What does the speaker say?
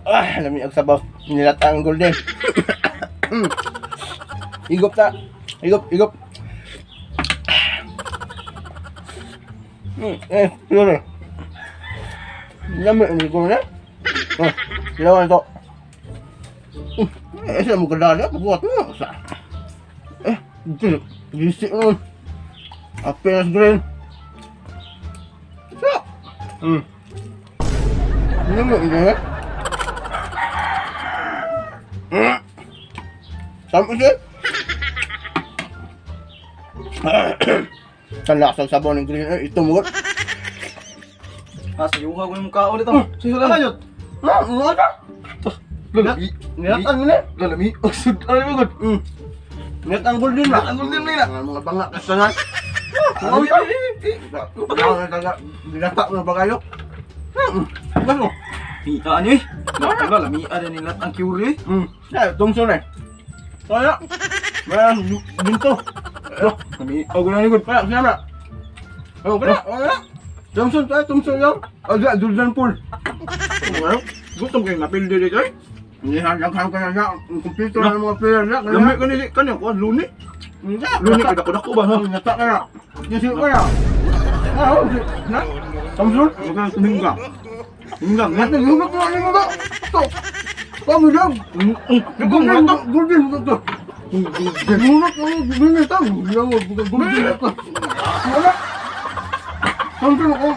Ah, lami og sabaw. Nilata ang golden. Higop ta. Higop, higop. Eh, yun eh. Lami ang higop na. Oh, dalawa na to. Eh, sila mo kadala. Pagbuhat mo. Sa. Eh, ito. Gisik mo. Apenas green. Sa. Lami ang higop. Sama siya. Sa lakas ng sabaw ng green. Eh, ito mo. Ah, sa yuha ko yung mukha ulit ah. Sige lang. Ano? Ah, ano ka? Lalami. Nilatan mo na. Lalami. Oh, sud. Ano mo god? Nilatan golden na. Ang golden na. Mga mga banga ka sa Ano? Nilata mo na ba kayo? Ano? Mia ano eh. Lalami ada nilat ang cure eh. Ya, tungso na eh. Kaya, wala ginto. Lami. Oh, guna ni god. Wala, sinama. Oh, wala, wala. Thompson tayo, Thompson lang. Oh, di, Jordan Pool. Ano? Gutom kayo napildi dito eh. Hindi hanggang ka na na. Ang computer ng mga player na. Lami ka ni kanya ko luni. Hindi. Luni ka dako dako ba ha? Nata ka na. Kasi ka na. Ah, oh, na. Thompson? Wag ka tumingga. Tumingga. Nata, hugot mo ano ba? Ito. Kami lang. Golden, Golden, golden. Hugot mo, golden ito. Golden ito. Wala. Thompson ako.